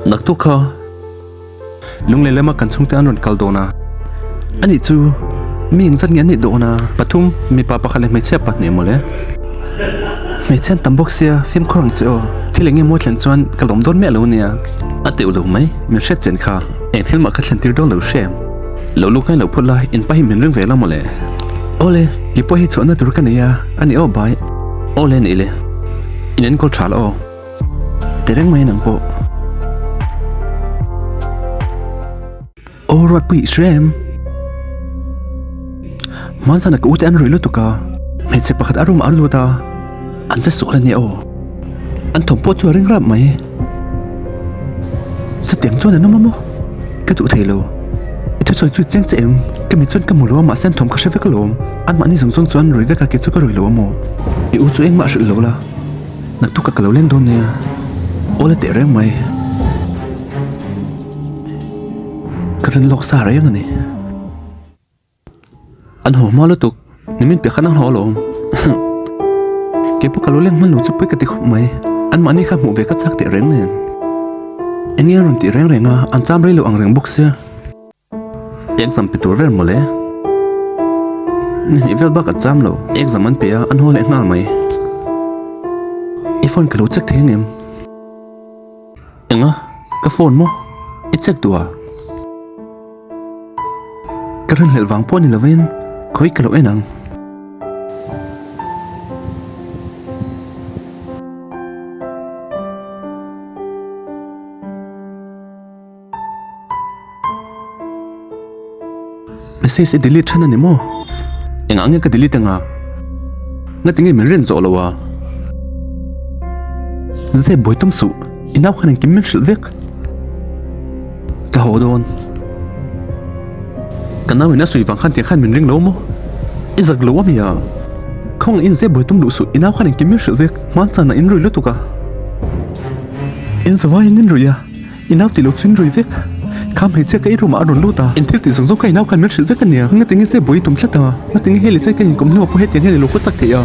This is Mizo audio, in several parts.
Naktuk kha Lunglei lama kan chhungte an rawn kal dawn a. Anih chu mi engzat nge an nih dawn a? Pathum, mipa pakhat leh hmeichhia pahnih mawle. Hmeichhia an tam bawk sia, fimkhur ang che aw. Thil eng nge mawi thlen chuan ka lawm dawn miah lo nia. A teuh lo mai, min hriat chen kha. Eng thil mah ka thlen tir dawn lo hre. Lo lu ngai lo phut la, in pa hi min ring ve la mawle. Awle, kei pawh hi chhuahna tur ka nei a, a ni aw bai. Awle nih le, in enkawl tha la aw. Ti reng mai nang pawh. Aw Ruatpui i hria em? Hmanzana ka ute an ruih lutuk a, hmeichhe pakhat a room ah a lut a, an che sual a nia aw. An thawm pawh chu a ring rap mai. Chutiang chuan an awm a maw? Ka duh thei lo. I thusawi chu i chiang che em? Ka mit chuan ka hmu lo a mahse an thawm ka hre vek alawm. Anmahni zawng zawng chuan ruih vek a kei chu ka ruih lo a maw? I u chu engmah hrilh lo la. Naktuk ka lo leng dawn nia. Aw la teh reng mai. Ka rin lawk sa reng a ni. An haw hma lutuk, nimin piah khan an haw alawm. Kei pawh ka lo leng hman lo chu pui ka ti khawp mai. Anmahni kha hmuh ve ka chak teh reng nen. Eng nge an rawn tih reng reng a, an cham rei lo ang reng bawk sia. Exam pe tur vel mawle. Ni hnih vel bak an cham lo. Exam an pe a, an haw leh nghal mai. I phone ka lo check thei ang em? Enga? Ka phone maw? I check duh a? Ka rinhlelh vang pawh ni lovin khawi ka lo en ang. Message i delete than a ni maw? Engah nge ka delete anga? Ngati nge min rin zawh lo a? Zep buai tum suh, i nau khan engkim min hrilh vek. Ka haw dawn. Ka nau in a sawi vang khan tiang khan min ring lo maw? I zak lo a mi a? Khawngaih in zep buai tum duh suh, i nau khan engkim min hrilh vek. Hmanchana in rui lutuk a. In zavaiin in rui a. I nau tih lo chu in rui vek. Kha hmeichhia ka i room ah a rawn lut a, in thil tih zawng zawng kha i nau khan min hrilh vek a nia. Nga tinge se buai i tum tlat a, nga tinge hei leh chai ka inkawm hnuah pawh hetiang hian i lo khaw chak theih a.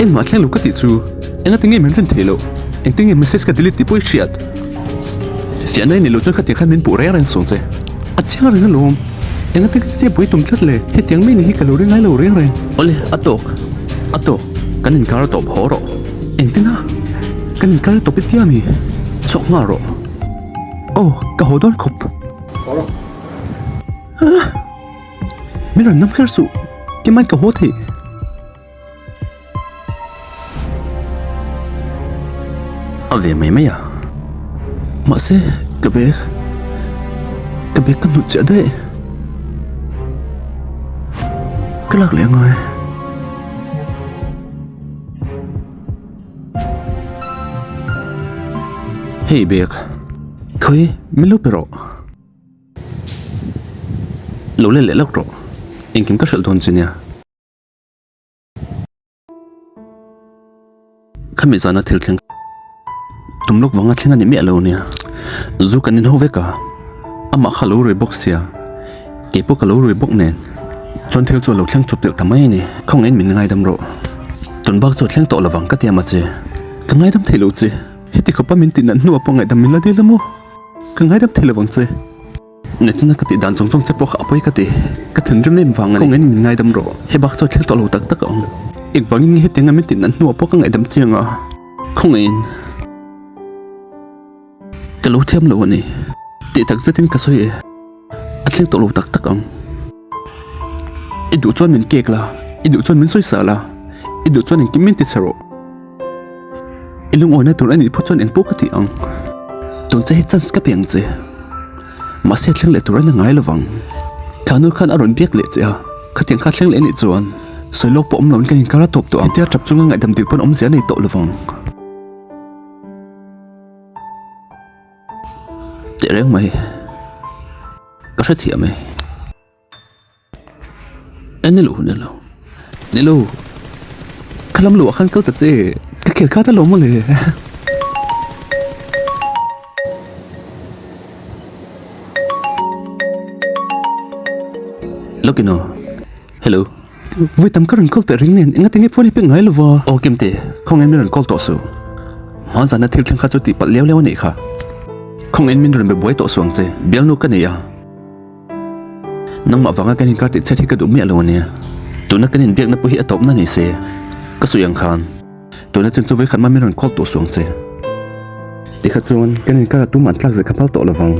Engmah thleng lo ka tih chu, enga tinge min rin theih loh, engtin nge message ka delete tih pawh i hriat. Fiahna i neih loh chuan khatiang khan min puh reng reng sawng che. A chiang reng alawm, enga tinge se buai i tum tlat le, hetiang mai ni hi ka lo ring ngai lo reng reng. Awle, a tawk, a tawk, kan inkar tawp haw rawh. Engtin a? Kan inkar tawp i tia mi? Chhuak nghal rawh. Aw, ka haw dawn khawp. Ah! Min rawn nam kher suh. Kemain ka haw thei. A ve mai mai a. Mahse, ka bag. Ka bag ka hnut chiah daih. Ka lak leh angai. Hei bag, khawi min lo pe rawh. Lo let leh lawk rawh, engkim ka hrilh dawn che nia. Khami zana thil thleng tum lawk vanga thleng a ni miah lo nia. Zu kan inho vek a, amah kha lo rui bawk sia, kei pawh ka lo rui bawk nen. Chuan thil chu a lo thleng chawp tirh ta mai a ni, khawngaih in min ngaidam rawh. Tun bak chu a thleng tawh lovang ka ti a mache. Ka ngaidam thei lo che, heti khawpa min tih nat hnuah pawh ngaihdam min la dil a maw? Ka ngaidam thei lovang che. Nachina ka tih dan zawng zawng che pawh kha a pawi ka ti, ka thinrim em vang a ni. Khawngaih in min ngaidam rawh, he bak chu a thleng tawh lo tak tak ang. Engvangin nge hetianga min tih nat hnuah pawh ka ngaihdam chiang a, khawngaih in ka lo thiam lo a ni. Tih tak zetin ka sawi e. A thleng tawh lo tak tak ang. I duh chuan min kek la, i duh chuan min sawi sah la, i duh chuan engkim min ti chhe rawh. I lungawina tur a nih phawt chuan engpawh ka ti ang. Tun che hi chance ka pe ang che. Mahse thleng leh tur a ni ngai lovang. Thanu khan a rawn biak leh che a, khatiang kha thleng leh a nih chuan sawi lawk pawh awm loin kan inkar a tawp tawh ang. Hetia tap chunga ngaihdam dil pawn awmzia a nei tawh lovang. Teh reng mai ka hrethiam e. E nilo nilo nilo ka lam luah khan kal ta che ka khel khat alawm mawle. Lawkin aw hello. Vawi tam ka rawn call teh reng nen enga tinge phone hi pek ngai lova. Aw Kimte, khawngaih min rawn call tawh suh. Hmanzana thil thleng kha chu tih palh leu leu a nih kha. Khawngin min rawn be buai tawh suang che, bialnu ka nei a. Nangmah vanga kan inkar tih chhet hi ka duh miah lo a nia. Tuna kan inbiakna pawh hi a tawpna ni se, ka sawi ang khan. Tuna chin chu vawikhat mah min rawn call tawh suang che. Tikha chuan kan inkar a tum an tlak zet kha phal tawh lovang.